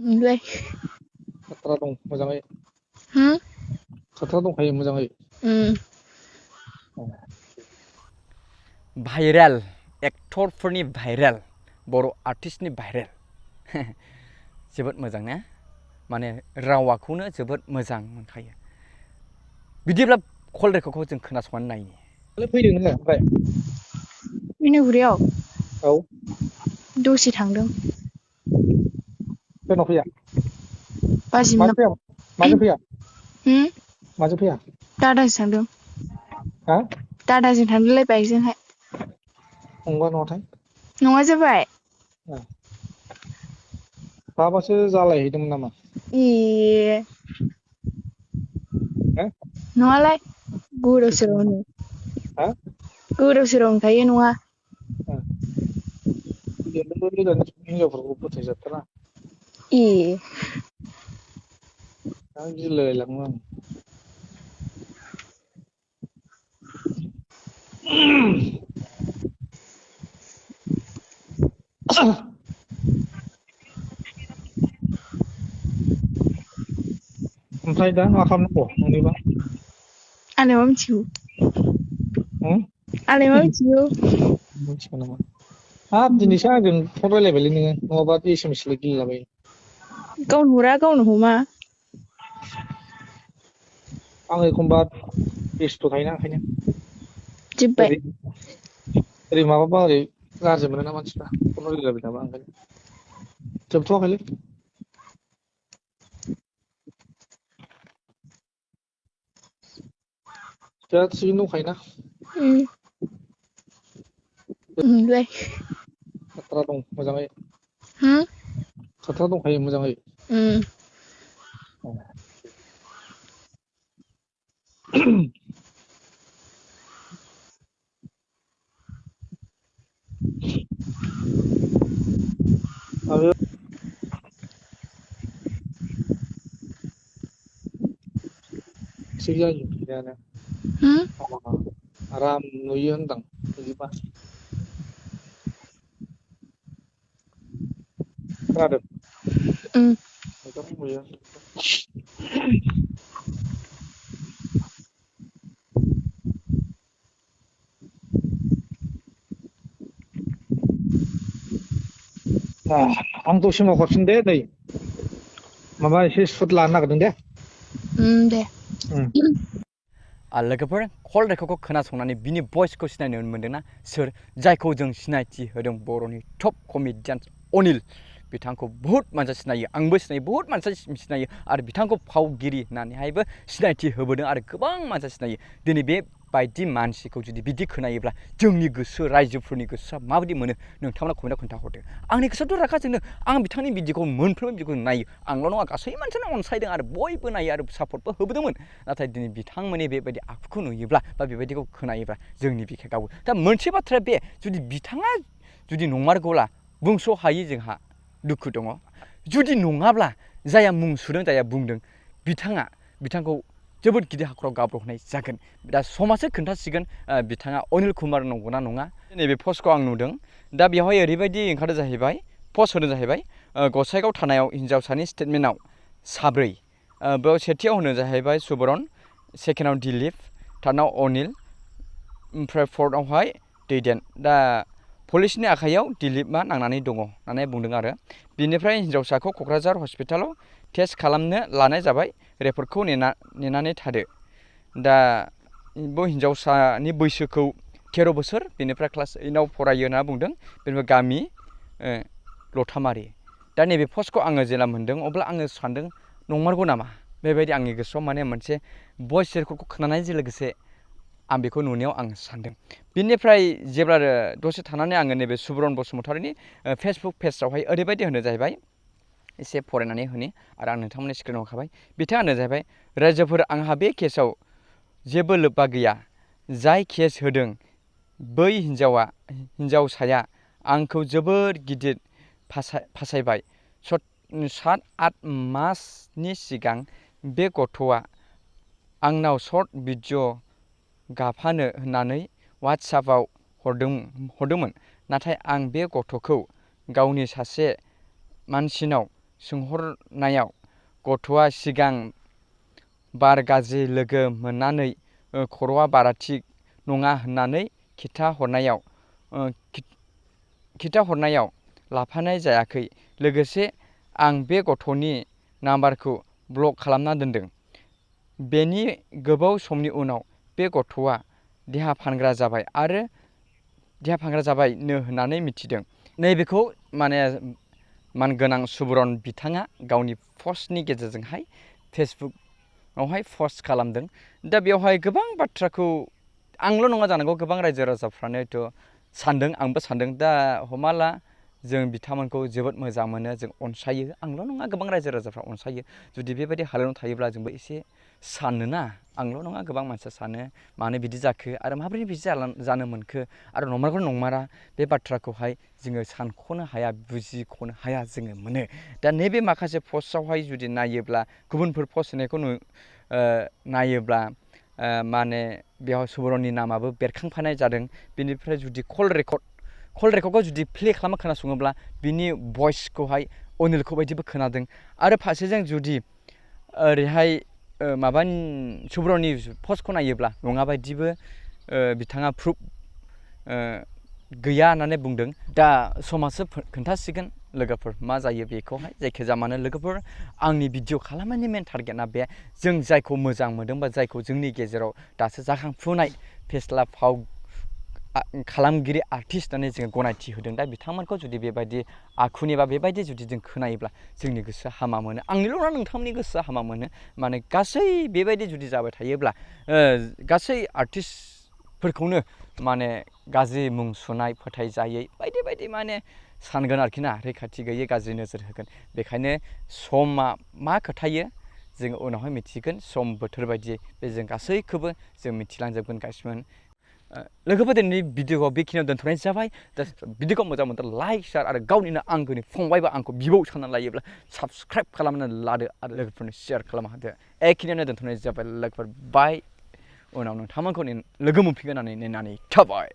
Gue. Khatra dong moजाङै Hmm? khatra dंखायो मोजाङै viral एक्टरफोरनि viral बर' आर्टिस्टनि viral जोबोद मोजां ना माने रावाखौनो जोबोद मोजां मोनखायो बिदिब्ला कल रेकर्डखौ जों खोनासंनानै नायनि फैदों नोङो ओमफ्राय मिनुगुरियाव औ दसे थांदों सोरनाव फैया बाजिमनाव माजों फैया माजों फैया दादाजों थांदों हा दादाजों थांदोंलाय बाइकजोंहाय फंबा नङाथाय नङा जाबाय माबासो जालायहैदोंमोन नामा ए नङालाय गोदाव सोरावनो हा गोदाव सोरावनो थायो नङा हिनजावफोरखौ फोथायजाथारा ए आं गिलायलाङो आं ओमफ्राय दा मा खालामनांगौ नोंनिबा आंलाय मा मिथिगौ आंलाय मा मिथिगौ मिथिगौ नामा हाब दिनैसो आंजों फन रायलायबायलै नोङो नङाबा एसएमएसल' गेलेलाबायो गावनो हरा गावनो हमा आं एखमबा बेस्थ' थायोना ओंखायनो जोब्बाय ओरै माबाबा ओरै गाज्रि मोनो ना मानसिफ्रा फन रायलायबाय थाबा ओंखायनो जोबथ'वाखैलै दा थिगैनो दंखायोना नोंलाय खतरा दं मोजाङै हो खतरा दंखायो मोजाङै आरो थिग जायो थिगानो आराम नुयो होनदां बिदिबा खोनादों मोजां नुयो आं दसे उनाव हरफिन दे नै माबा एसे सुट लानो नागिरदों दे दे लोगोफोर कल रेकर्डखौ खोनासंनानै बिनि भइसखौ सिनायनो मोन्दोंना सोर जायखौ जों सिनायथि होदों बर'नि टप कमेडियान अनिल बिथांखौ बहुत मानसि सिनायो आंबो सिनायो बहुत मानसि सिनायो आरो बिथांखौ फावगिरि होननानैहायबो सिनायथि होबोदों आरो गोबां मानसि सिनायो दिनै बेबायदि मानसिखौ जुदि बिदि खोनायोब्ला जोंनि गोसो रायजोफोरनि गोसोआ माबायदि मोनो नोंथांमोना कमेन्टआव खोन्थाहरदो आंनि गोसोआथ' रागा जोंदों आं बिथांनि भिडिअखौ मोनफ्रोमबो भिडिअखौ नायो आंल' नङा गासै मानसियानो अनसायदों आरो बयबो नायो आरो सापर्टबो होबोदोंमोन नाथाय दिनै बिथांमोननि बेबायदि आखुखौ नुयोब्ला बा बेबायदिखौ खोनायोब्ला जोंनि बिखाया गावो दा मोनसे बाथ्राया बे जुदि बिथाङा जुदि नंमारगौब्ला बुंस' हायि जोंहा दुखु दङ जुदि नङाब्ला जाया मुं सुदों जाया बुंदों बिथांखौ जोबोद गिदिर हाखराव गाब्र'होनाय जागोन दा समासो खोन्थासिगोन बिथाङा अनिल कुमार नंगौना नङा नैबे पस्टखौ आं नुदों दा बेवहाय ओरैबायदि ओंखारदों जाहैबाय पस्ट होदों जाहैबाय गसाइगाव थानायाव हिन्जावसानि स्टेटमेन्टआव साब्रै बेयाव सेथियाव होनो जाहैबाय सुबरन सेकेन्डआव दिलीप थार्डआव अनिल ओमफ्राय फर्थआवहाय दैदेन दा पुलिसनि आखायाव दिलीपआ नांनानै दङ होननानै बुंदों आरो बिनिफ्राय हिन्जावसाखौ क'क्राझार हस्पिटालाव टेस्ट खालामनो लानाय जाबाय रिपर्टखौ नेनानै थादो दा बे हिन्जावसानि बैसोखौ 13 बोसोर बेनिफ्राय क्लास 8आव फरायो होनना बुंदों बेनिफ्राय गामि लथामारि दा नैबे पस्टखौ आङो जेला मोन्दों अब्ला आङो सान्दों नंमारगौ नामा बेबायदि आंनि गोसोआव माने मोनसे भइस रेकर्डखौ खोनानायजों लोगोसे आं बेखौ नुनायाव आं सान्दों बिनिफ्राय जेब्ला दसे थानानै आङो नैबे सुबरन बसुमतारीनि फेसबुक पेजआवहाय ओरैबायदि होनो जाहैबाय एसे फरायनानै होनि आरो आं नोंथांमोननि स्क्रिनाव होखाबाय बिथाङा होनो जाहैबाय रायजोफोर आंहा बे केसआव जेबो लोब्बा गैया जाय केस होदों बै हिन्जावसाया आंखौ जोबोद गिदिर फासायबाय 7-8 मासनि सिगां बे गथ'आ आंनाव सर्ट भिडिअ गाफानो होननानै वाट्सएपआव हरदोंमोन नाथाय आं बे गथ'खौ गावनि सासे मानसिनाव सोंहरनायाव गथ'आ सिगां बार गाज्रि लोगो मोननानै खर'आ बारा थिग नङा होननानै खिन्थाहरनायाव लाफानाय जायाखै। लोगोसे आं बे गथ'नि नाम्बारखौ ब्लक खालामना दोनदों। बेनि गोबाव समनि उनाव बे गथ'आ देहा फाहामग्रा जाबायनो होननानै मिथिदों। नैबेखौ मानगोनां सुबुरन बिथाङा गावनि पस्टनि गेजेरजोंहाय फेसबुकआवहाय पस्ट खालामदों। दा बेवहाय गोबां बाथ्राखौ आंल' नङा जानांगौ गोबां रायजो राजाफ्रानो सानदों, आंबो सानदों। दा हमना ला जों बिथांमोनखौ जोबोद मोजां मोनो, जों अनसायो। आंल' नङा गोबां रायजो राजाफ्रा अनसायो। जुदि बेबायदि हालोदाव थायोब्ला जोंबो एसे सानोना, आंल' नङा गोबां मानसिया सानो मानो बिदि जाखो आरो माबोरै बिदि जानो मोनखो आरो नंमारगौ नंमारा बे बाथ्राखौहाय जोङो सानख'नो हाया, बुजिख'नो हाया जोङो मोनो। दा नैबे माखासे पस्टआवहाय जुदि नायोब्ला गुबुनफोर पस्ट होनायखौ नायोब्ला बेयाव सुबुरननि नामाबो बेरखांफानाय जादों। बेनिफ्राय जुदि कल रेकर्डखौ जुदि प्ले खालामना खोनासङोब्ला बिनि भइसखौहाय अनिलखौ बायदिबो खोनादों। आरो फारसेजों जुदि ओरैहाय सुबुरननि पस्टखौ नायोब्ला नङा बायदिबो बिथाङा प्रुफ गैया होननानै बुंदों। दा समासो खोन्थासिगोन लोगोफोर मा जायो बेखौहाय। जायखिजाया मानो लोगोफोर, आंनि भिडिअ खालामनायनि मेन टारगेटआ बे, जों जायखौ मोजां मोनदों बा जायखौ जोंनि गेजेराव दासो जाखांफुनाय फेस्ला फाव खालामगिरि आर्टिस्ट होननानै जोङो गनायथि होदों। दा बिथांमोनखौ जुदि बेबायदि आखुनि बा बेबायदि जुदि जों खोनायोब्ला जोंनि गोसोआ हामा मोनो। आंनिल' नङा नोंथांमोननि गोसोआ हामा मोनो। गासै बेबायदि जुदि जाबाय थायोब्ला गासै आर्टिस्टफोरखौनो गाज्रि मुं सुनाय, फोथायजायै बायदि बायदि सानगोन आरोखि ना, रैखाथि गैयै गाज्रि नोजोर होगोन। बेखायनो समा मा खोथायो जोङो उनावहाय मिथिगोन। सम बोथोर बायदियै बे जों गासैखौबो जों मिथिलांजोबगोन गासिबो। लोगोफोर दिनैनि भिडिअखौ बेखिनियाव दोनथ'नाय जाबाय। दा भिडिअखौ मोजां मोनदों लाइक, शेयार आरो गावनिनो आंगोनि फंबायबा आंखौ बिबौ साननानै लायोब्ला साबस्क्राइब खालामनानै लादो आरो लोगोफोरनो शेयार खालामना होदो। एखिनियावनो दोनथ'नाय जाबाय लोगोफोर। बाय। उनाव नोंथांमोनखौ लोगो मोनफिनगोन होननानै नेनानै थाबाय।